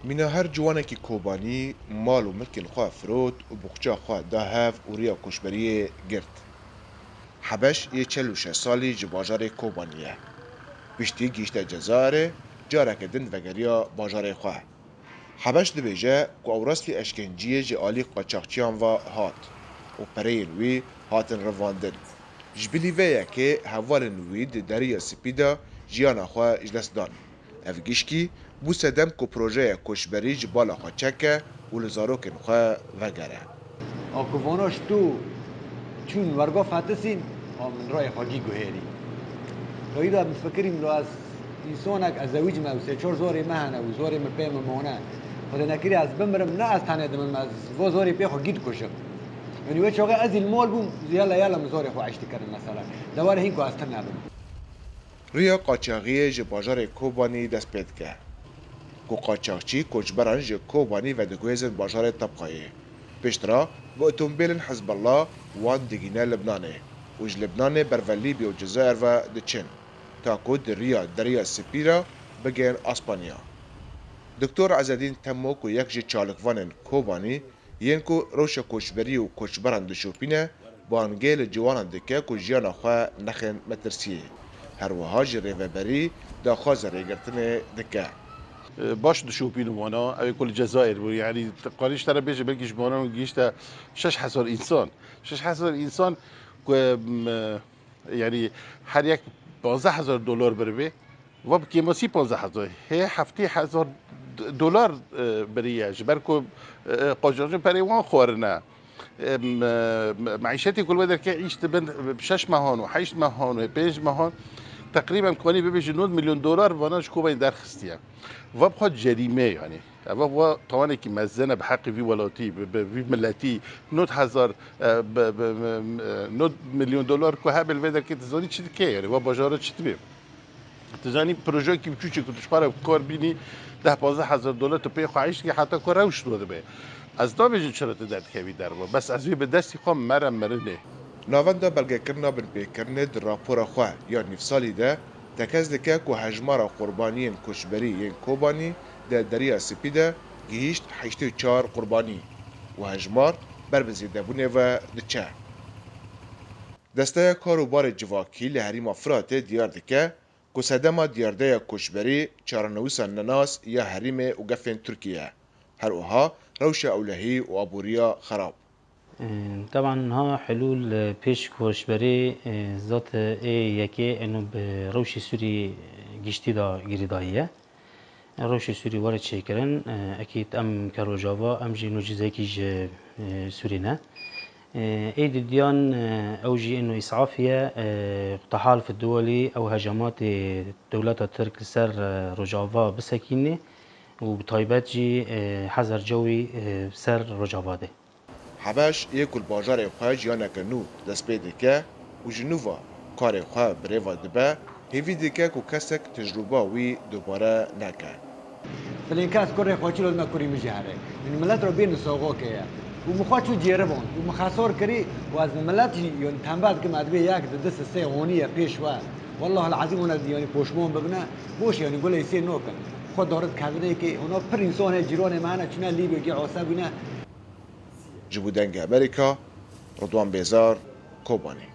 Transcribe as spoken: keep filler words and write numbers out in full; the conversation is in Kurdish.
Mîna her ciwanekî Kobanî mal û milkên xwe firot û buqça xwe da hev û riya koçberiyê girt. Hebeş yê çel û şeş salî ji bajarê Kobanî ye. Piştî gihîşte Cezayirê, careke din vegeriya bajarê xwe. Hebeş dibêje ku ew rastî eşkenciyê ji alî qaçaxçiyan ve hat û pereyên wî hatin revandin. Ji bilî vê yekê hevalên wî di Deriya Spî de jiyana xwe ji dest dan. Ev gişkî bû sedem ku projeya koçberî ji bala xwe çeke û li zarokên xwe vegere. A ku vana ji tu çûn werga fetisîn, a min rayê xwe gî guhêrî. Lewî de min fikirîm, lo ez însanek, ez zewîc me û sê çar zorê me hene û zorê min pê min mane. Xwedê nekirî ez bimirim, ne ez tenê dimim, ez vo zorê pê xwe gî dikujim. Yanî wê çaxê ez î li mal bûm, yala yala min zorê xwe eş dikirin mesela. Dewarê hîn ku ez tune bim. Riya qaçaxiyê ji bajarê Kobanî dest pê dike. Ku qaçaxçî koçberan ji Kobanî vediguhêzin bajarê Tebqayê. Piştre bi otomobîlên Hizbullah wan digîne Libnanê û ji Libnanê ber ve Lîbya û Cezayir ve diçin, ta ku di riya Deriya Spî re bigihên Aspanya. Doktor Ezedîn Temo ku yek ji çalikvanên Kobanî yên ku rewşa koçberî û koçberan dişopîne, bangê li ciwanan dike ku jiyana xwe nexin metirsiyê. Her wiha ji rêveberî daxwaza rêgirtinê dike. Baş dişopînin wana, ew ê ku li Cezayir bû. Yanî, qanî ji te re bêje, belkî ji wana gihîşte şeş hezar însan. Şeş hezar însan ku, em, yanî her yek panzdeh hezar dolar biribê, va bi kêmasî panzdeh hezar, hê heftê hezar d-, dolar, e, biriye. Ji ber ku, e, e, qaçaxçî perê wan xwarine. Em, e, me-, meîşetê ku li wê derkê îş dibin, bi şeş mehan û heşt mehan û pênc mehan, teqrîben kanî bibêje nod milyon dolar vana ji Kobanî derxistiye. Va bi xwe cerîme yanî. Eva va tawanekî mezin e bi heqê vî welatî, bi, bi vî miletî. Nod hezar, e, bi, bi, bi, e, nod milyon dolar ku hebe li vê derkê tu zanî çi dike, yanî va bajara çi dibe? Tu zanî projeyekî biçûçê ku tu ji xwe re kar bînî, deh panzdeh hezar dolar tu pê xwe îş dikî heta ku rewş dibe. Ez nabêjim çira tu derdikevî derve, bes ez wê bi destî xwe mere mirinê. Navenda belgekirina binpêkirinê di rapora xwe ya nîvsalî de tekez dike ku hejmara qurbaniyên koçberî yên Kobanî di Deriya Spî de gihîşt heştê û çar qurbanî û hejmar ber bi zêdebûnê ve diçe. Desteya Kar û Barê Civakî li herêma Firatê diyar dike ku sedema diyardeya koçberî çarenivîsa nenas ya herêmê û gefên Tirkiyê ye. Her wiha rewşa ewlehî û aboriya xerab. Teban niha helûl, e, pêş koçberê, e, zat, e, ê yekê eno bi rewşê Sûrî, e, giştî de girêdayî ye. Rewşê Sûrî were çêkirin, e, ekîd em ke Rojava, em jî eno cizekî ji, e, Sûrî ne. E, ê didiyan, e, ew jî eno îsafî ye, e, tehaluf duwelî ew hecamatê dewleta Tirk li ser, e, Rojava bisekînê û bi taybet jî, e, hezar cewî, e, ser Rojava de. Hebeş yê ku li bajarê xwe jiyaneke nû dest pê dike û ji nû ve karê xwe bi rê ve dibe, hêvî dike ku kesek tecrûba wî dubare neke. Filên kes kurê xwe çilo dime kurî min jî here. Min milet re bêhn soxokê ye. Û min xwe çû cêriband û min xesor kirî û ez milet jî yon tembel dikim, ez dibê yek di du sisê honiye pêş we. Wallahil ezîm hûn ez yanî poşman bibine, boş yanî gulê sê nokin. Xwe darit kevinê kê, hûna pir însan heye, cîranê me hene, çûne Lîbya gê ase bûne. Ji bo Dengê Amerîka, Ridwan Bêzar, Kobanî.